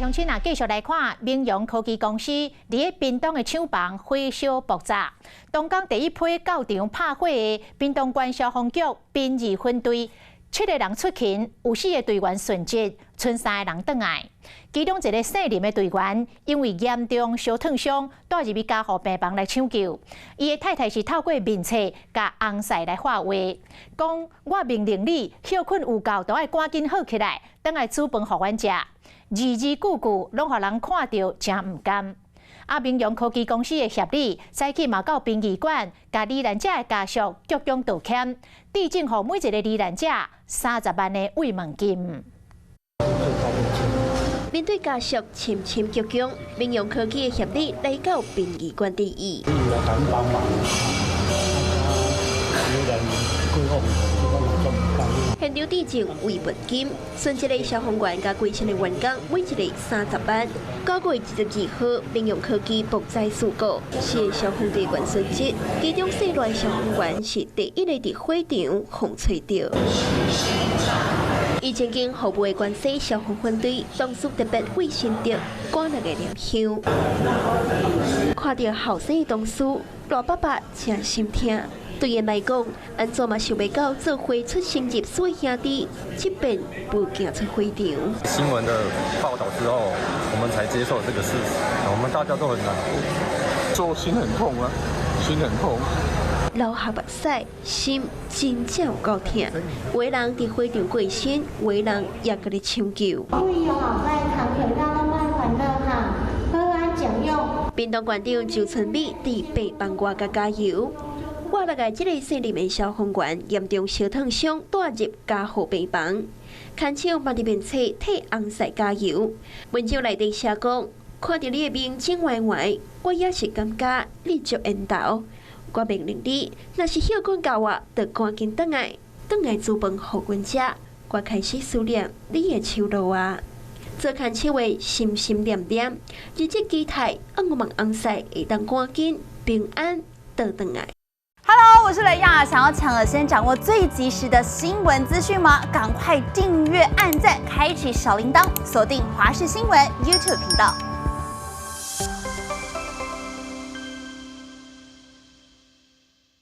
鄉親啊，繼續來看明陽科技公司佇咧屏東的廠房火燒爆炸。當天第一批到場拍火的屏東縣消防局檳二分隊，七个人出勤，有四个隊員殉職，賰三個人轉來。其中一个姓林的隊員因為嚴重燒燙傷，帶入去加護病房來搶救。伊的太太是透過面冊共翁婿來發話，講我命令你歇睏有夠，都愛趕緊好起來，轉來煮飯予阮食。字字句句攏予人看著誠毋甘。啊，明陽科技公司的協理早起嘛到殯儀館，共罹難者的家屬鞠躬道歉，致贈予每一个罹難者30萬的慰問金。面對家屬深深鞠躬，明陽科技的協理來到殯儀館致意。有人幫忙，有人過往，現場致贈慰問金，殉職的消防員佮規線的員工，每一个30萬。9月22號，明陽科技爆災事故，四個消防隊員殉職，其中姓賴消防員是第一个佇火場予揣著。伊曾經服務的關西消防分隊，同事特別為新竹趕來個念香，看著後生的同事，賴伯伯誠心疼。對𪜶來講，按怎嘛想袂到做伙出生入死的兄弟，這擺無行出火場。新聞的報道之後，我們才接受這個事實，我們大家都很難過，做心很痛啊，心很痛。流下目屎，心真正有夠疼。有的人佇火場過身，有的人也閣咧搶救。注意哦，莫工課了攏莫煩惱哈，好安靜養。屏東縣長周春米佇病房外共加油。我來個這个姓林的消防員嚴重燒燙傷，帶入加護病房。牽手嘛佇面冊替翁婿加油。文章內底寫講，看著你的面腫歪歪，我也是感覺你足緣投。我命令你，若是歇睏夠啊，就趕緊轉來，轉來煮飯予阮食。我開始思念你的手路啊。做牽手的心心念念，日子期待，向望翁婿會當趕緊平安倒轉來。 Hello，我是雷亞，想要搶先掌握最及時的新聞資訊嗎？趕快訂閱、按讚、開啟小鈴鐺，鎖定華視新聞 YouTube 頻道。